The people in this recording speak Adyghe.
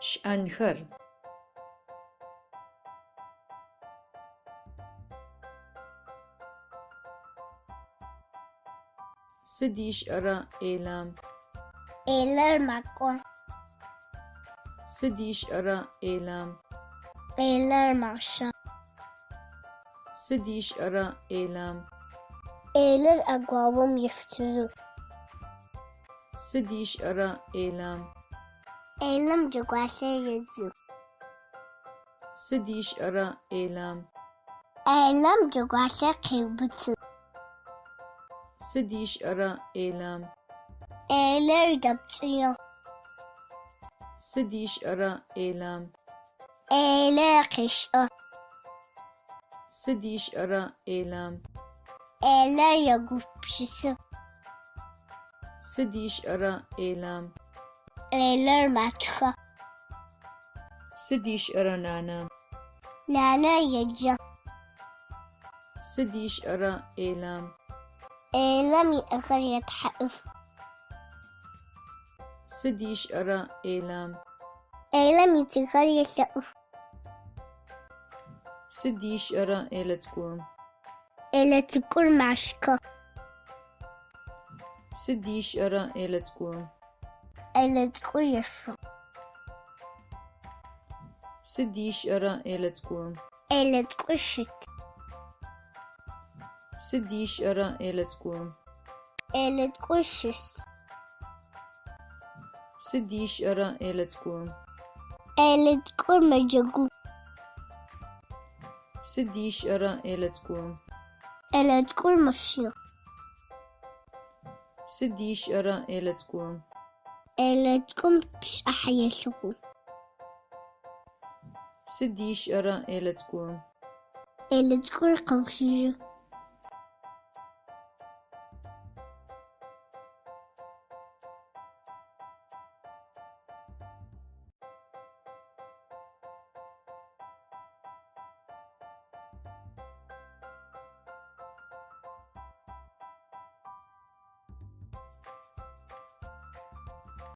Щыӏэнхэр. Сыд ишӏэрэ Элэм? Элэр макӏо. Сыд ишӏэрэ Элэм? Элэр мащэ. Сыд ишӏэрэ Элэм? Элэр ӏэгуаом ешъутыжьы. Сыд ишӏэрэ Элэм? Элэм джэгуалъэр едзы. Сыд ишӏэрэ Элэм? Элэм джэгуалъэр къеубыты. Сыд ишӏэрэ Элэм? Элэр дэпкӏые. Сыд ишӏэрэ Элэм? Элэр къещэ. Сыд ишӏэрэ Элэм? Элэр егупшысэ. Сыд ишӏэрэ Элэм? Элэр матхэ. Сыд ишӏэрэ нанэм? Нанэ еджэ. Сыд ишӏэрэ Элэм? Элэм ыӏэхэр етхьакӏых. Сыд ишӏэрэ Элэм? Элэм ицыхэр елъэӏух. Сыд ишӏэрэ Элэ цӏыкӏум? Элэ цӏыкӏур машкэ. Сыд ишӏэрэ Элэ цӏыкӏум? Элэ цӏыкӏур ешъо. Сыд ишӏэрэ Элэ цӏыкӏум? Элэ цӏыкӏур щыт. Сыд ишӏэрэ Элэ цӏыкӏум? Элэ цӏыкӏур щыс. Сыд ишӏэрэ Элэ цӏыкӏум? Элэ цӏыкӏур мэджэгу. Сыд ишӏэрэ Элэ цӏыкӏум? Элэ цӏыкӏур мэчъые. Сыд ишӏэрэ Элэ цӏыкӏум? Элэ цӏыкӏум пшӏыхьэ елъэгъу. Сыд ишӏэрэ Элэ цӏыкӏум? Элэ цӏыкӏур къэущыжьы.